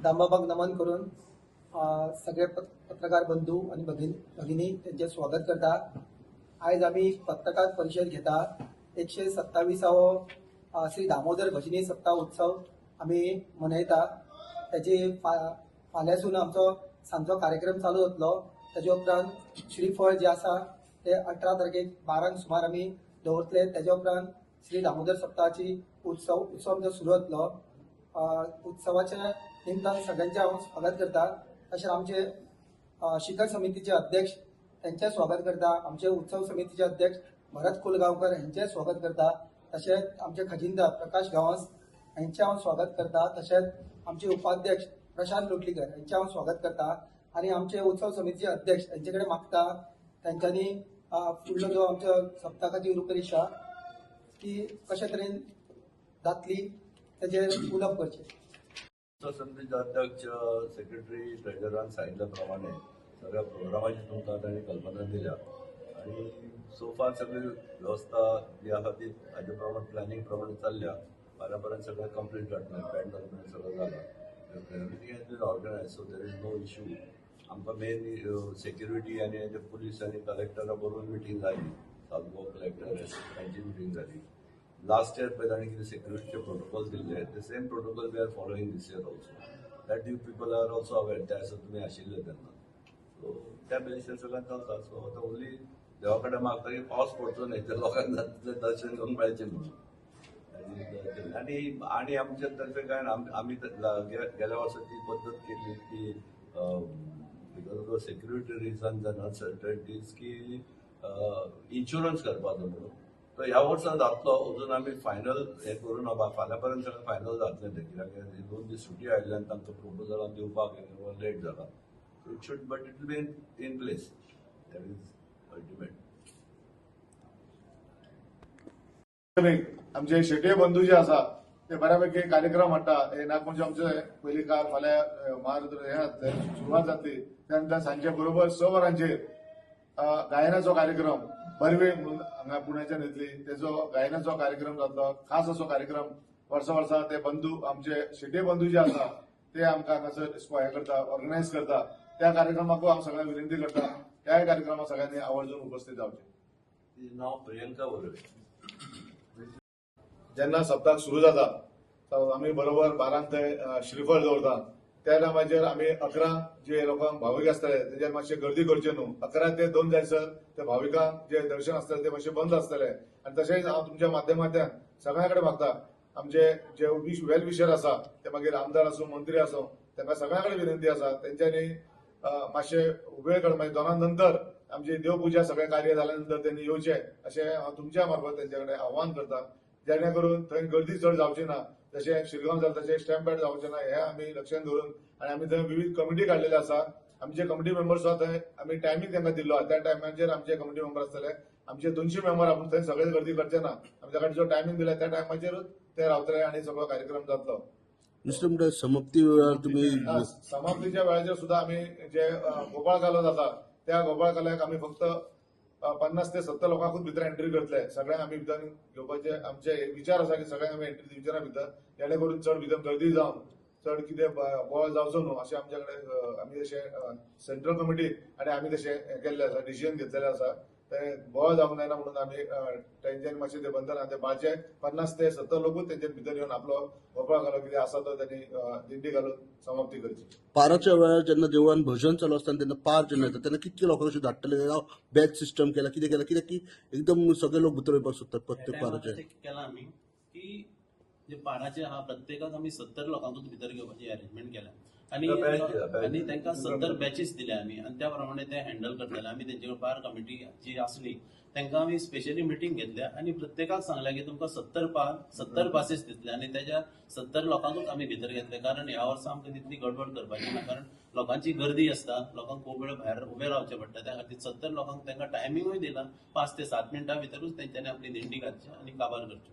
दामबाबाक नमन करून सगळे पत्रकार बंधू आनी भगिनी त्यांचे स्वागत करता. आयज आमी पत्रकार परिशद घेता. 127वो श्री दामोदर भजनी सप्ताह उत्सव आमी मनयता. त्याची फाल्यांसून आमचो सांजचो कार्यक्रम चालू जातलो. ताजे उपरांत श्रीफळ जे आसा ते 18 तारखेक 12 सुमार आमी दवरतले. ताजे उपरांत श्री दामोदर सप्ताहाची उत्सव आमचो सुरू जातलो. उत्सवाच्या निमतान सगळ्यांचे हांव स्वागत करता. तशें आमचे शिखर समितीचे अध्यक्ष त्यांचे स्वागत करता. आमचे उत्सव समितीचे अध्यक्ष भरत कुलगांवकर यांचे स्वागत करता. तशेंच आमचे खजिनदार प्रकाश गांवस यांचे हांव स्वागत करता. तशेंच आमचे उपाध्यक्ष प्रशांत लोटलीकर यांचे हांव स्वागत करता. आनी आमचे उत्सव समितीचे अध्यक्ष यांचे कडेन मागता तांच्यांनी फुडलो जो आमच्या सप्तकाची रूपरेशा ती कशे तरेन जातली ताचेर उलोवप करचें. उत्सव समितीचे अध्यक्ष, सेक्रेटरी, ट्रेजरान सांगितल्या प्रमाणे सगळ्या प्रोग्रामाची तुमकां तांणी कल्पना दिल्या आनी सो फार सगळी वेवस्था जी आसा ती हाजे प्रमाणे प्लॅनिंग प्रमाणे चल्ल्या. फाल्यां पर्यंत सगळें कंप्लीट जातलें. पॅन्डल पर्यंत सगळें जाला. Everything has been organized, so there is no issue. आमकां मेन सेक्युरिटी आनी पुलीस आनी कलेक्टरा बरोबर मिटींग जाली. साउथ गोवा कलेक्टर तांची मिटींग जाली. लास्ट इयर पळय तांणी कितें सेक्युरिटीचे प्रोटोकॉल दिल्ले, the same protocol we are following this year also. That you people are also aware. त्या दिसा तुमी आशिल्ले तेन्ना. सो त्या बेजीसर सगळें चलता. सो आतां ओन्ली देवा कडेन मागता की पावस पडचो न्हय, तर लोकांक जाता तितलें दर्शन घेवंक मेळचें म्हणून. आनी आनी आमच्या तर्फे काय ना, आमी गेल्या वर्सा ती पद्दत केली की because of the security reasons and uncertainties की इन्शुरन्स करपाचो म्हणून. तर ह्या वर्सा जातलो. अजून आमी फायनल हें करूं ना. फाल्यां पर्यंत सगळें फायनल जातलें तें, कित्याक 2 दीस सुटी आयिल्ल्यान तांकां प्रपोजलां दिवपाक लेट जाला. It should, but it will be in place. That is ultimate. आमचे शेटये बंधू जे आसा ते बऱ्यापैकी कार्यक्रम हाडटा. हे नागपंचमी आमचे पयली काल फाल्यां महारुद्र हे जातले, सुरवात जातली. त्यानंतर सांजचे बरोबर 6 वरांचेर गायनाचो कार्यक्रम बर्वे म्हणून हांगा पुण्याच्यान येतली, तेजो गायनाचो कार्यक्रम जातलो. खास असो कार्यक्रम वर्सा वर्सा ते बंधू आमचे शेटये बंधू जे आसा ते आमकां हांगासर हे करता, ऑर्गनायज करता. त्या कार्यक्रमाकूय हांव सगळ्यांक विनंती करता, त्याय कार्यक्रमाक सगळ्यांनी आवर्जून उपस्थित जावचें. नांव प्रियंका बर्वे. जेन्ना सप्ताक सुरू जाता आमी बरोबर 12 थंय श्रीफळ दवरता. त्या टायमाचेर आमी 11 जे लोकांक भावीक आसतले तेजेर मातशे गर्दी करचे न्हू. 11 ते 2 जायसर ते भाविकांक जे दर्शन आसतले ते मातशें बंद आसतले. आनी तशेंच हांव तुमच्या माध्यमांतल्यान सगळ्यां कडेन मागता, आमचे जे वेल विशर आसा ते मागीर आमदार आसूं मंत्री आसूं, तांकां सगळ्यां कडेन विनंती आसा तेंच्यांनी मातशे वेळ काडून मागीर 2 नंतर आमची देवपुजा सगळें कार्य जाल्या नंतर तेंणी येवचें अशें हांव तुमच्या मार्फत तेंच्या कडेन आव्हान करता, जेणे करून थंय गर्दी चड जावची ना. जशें शिरगांव जालें तशें स्टॅम्पेड जावचें ना हें आमी लक्षांत धरून. आनी आमी थंय विविध कमिटी काडलेले आसा. आमचे कमिटी मेंबर्स सुद्दां थंय आमी टायमींग तांकां दिल्लो आसा, त्या टायमाचेर आमचे कमिटी मेंबर आसतले. आमचे 200 मेंबर आपूण थंय सगळे गर्दी करचे ना, आमी ताका जो टायमींग दिला त्या टायमाचेरूच ते रावतले आनी सगळो कार्यक्रम जातलो. दुसरें म्हणल्यार समाप्ती वेळार तुमी समाप्तीच्या वेळाचेर सुद्दां आमी जे गोपाळ कालो जाता त्या गोपाळ काल्याक आमी फक्त 50 ते 70 लोकांकूच भितर एंट्री करतले. सगळ्यांक आमी भितर घेवपाचे आमचे विचार आसा की सगळ्यांक आमी एंट्री दिवचे ना भितर, जेणे करून चड भितर गर्दी जावन चड कितें बोवाळ जावचो न्हू अशें आमचे कडेन आमी तशें सेंट्रल कमिटी आनी आमी तशें केल्लें आसा, डिसिजन घेतलेलें आसा. ते बोवाळ जावंक जायना म्हणून आमी तेंच्यानी मातशें ते बंधन ते बाचे 50 ते 70 लोकूच तेंच्या भितर येवन आपलो गोपाळ घालो कितें आसा तो त्यांनी दिंडी घालून समाप्ती करची. पाराच्या वेळार जेन्ना देवळान भजन चालू आसता तेन्ना पार जेन्ना येता तेन्ना कितके लोकांक अशें धाडटले, बॅच सिस्टम केला कितें केला, कित्याक की एकदम सगळे लोक भितर वयपाक सोदतात प्रत्येक पाराचे. केला आमी की जे पाराचे आहा प्रत्येकाक आमी 70 लोकांकूच भितर घेवपाची अरेंजमेंट केल्या आनी आनी तांकां 70 बॅचीस दिल्या आमी आनी त्या प्रमाणे ते हँडल करतले. आमी तेंचे कडेन पार कमिटी जी आसली तांकां आमी स्पेशली मिटींग घेतल्या आनी प्रत्येकाक सांगल्या की तुमकां 70 पासीस दितले आनी तेज्या 70 लोकांकूच आमी भितर घेतले. कारण ह्या वर्सा आमकां तितली गडबड करपाची ना, कारण लोकांची गर्दी आसता, लोकांक खूब वेळ भायर उबे रावचें पडटा. त्या खातीर 70 लोकांक तांकां टायमिंगूय दिला, 5 ते 7 मिनटां भितरूच तेंच्यांनी आपली दिंडी घालची आनी काबार करची.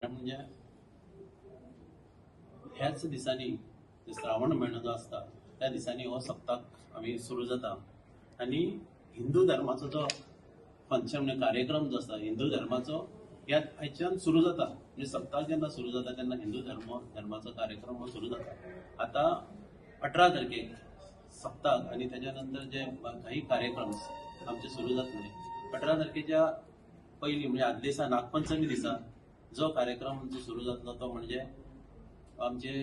म्हणजे ह्याच दिसांनी श्रावण म्हयनो जो आसता त्या दिसांनी हो सप्ताक आमी सुरू जाता आनी हिंदू धर्माचो जो फंक्शन म्हणजे कार्यक्रम जो आसा हिंदू धर्माचो ह्या हाच्यान सुरू जाता. म्हणजे सप्ताह जेन्ना सुरू जाता तेन्ना हिंदू धर्माचो कार्यक्रम हो सुरू जाता. आतां 18 तारखेक सप्ताह आनी तेच्या नंतर जे काही कार्यक्रम आमचे सुरू जातले. 18 तारखेच्या पयलीं म्हणजे आदले दिसा नागपंचमी दिसा जो कार्यक्रम आमचो सुरू जातलो तो म्हणजे आमचे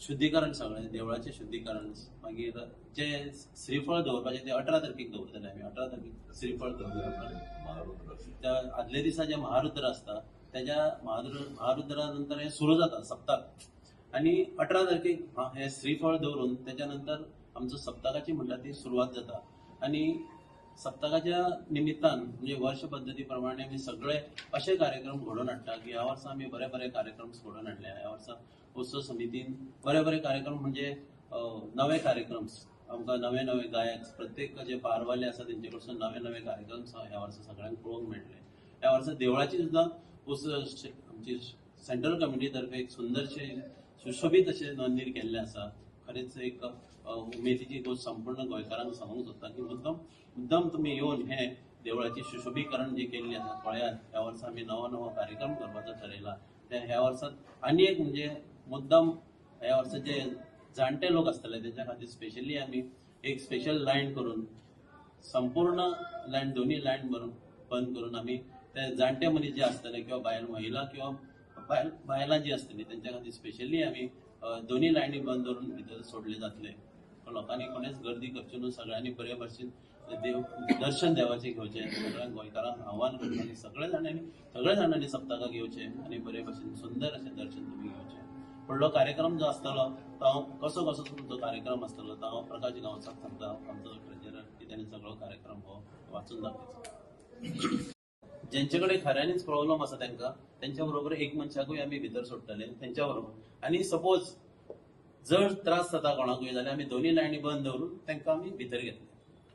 शुद्धीकरण, सगळें देवळाचें शुद्धीकरण. मागीर जे श्रीफळ दवरपाचें ते 18 तारखेक दवरतले आमी. 18 तारखेक श्रीफळ दवरतले. त्या आदले दिसा जे महारुद्र आसता तेज्या महारुद्रा नंतर हे सुरू जाता सप्ताक. आनी 18 तारखेक हे श्रीफळ दवरून तेच्या नंतर आमचो सप्तकाची म्हणटा ती सुरवात जाता. आनी सप्तकाच्या निमित्तान म्हणजे वर्ष पद्दती प्रमाणे आमी सगळे अशे कार्यक्रम घडोवन हाडटा की ह्या वर्सा आमी बरे बरे कार्यक्रम घडोवन हाडले. ह्या वर्सा उत्सव समितीन बरे बरे कार्यक्रम म्हणजे नवे कार्यक्रम आमकां नवे नवे गायक प्रत्येक जे पारवाले आसा तेंचे कडसून नवे नवे कार्यक्रम ह्या वर्सा सगळ्यांक पळोवंक मेळटले. ह्या वर्सा देवळाची सुद्दां आमची सेंट्रल कमिटी तर्फे एक सुंदरशें सुशोभीत अशें मंदीर केल्लें आसा. खरेंच एक उमेदीची गोश्ट संपूर्ण गोंयकारांक सांगूंक सोदता की मुद्दम मुद्दम तुमी येवन हे देवळाची सुशोभीकरण जी केल्ली आसा पळयात. ह्या वर्सा आमी नवो नवो कार्यक्रम करपाचो ठरयला. त्या ह्या वर्सात आनी एक म्हणजे मुद्दम ह्या वर्सा जे जाणटे लोक आसतले तेंच्या खातीर स्पेशली आमी एक स्पेशल लायन करून संपूर्ण लायन दोन्ही लायन बंद करून आमी ते जाणटे मनीस जे आसतले किंवा बायल महिला किंवा बायलां जी आसतली तेंच्या खातीर स्पेशली आमी दोन्ही लायनी बंद दवरून भितर सोडले जातले. लोकांनी कोणेच गर्दी करची न्हू, सगळ्यांनी बरे भशेन देव दर्शन देवाचें घेवचें. सगळ्या गोंयकारांक आव्हान करता की सगळ्या जाणांनी सप्तकाक येवचें आनी बरे भशेन सुंदर अशें दर्शन तुमी घेवचें. फुडलो कार्यक्रम जो आसतलो तो हांव कसो कसो तुमचो कार्यक्रम आसतलो तो हांव प्रकाश गांवसाक सांगता, आमचो ट्रेजरर, की ताणें सगळो कार्यक्रम हो वाचून दाखयचो. जेंचे कडेन खऱ्यांनीच प्रॉब्लम आसा तांकां तेंच्या बरोबर एक मनशाकूय आमी भितर सोडटले तेंच्या बरोबर. आनी सपोज जर त्रास जाता कोणाकूय जाल्यार आमी दोन्ही लायनी बंद दवरून तांकां आमी भितर घेतले.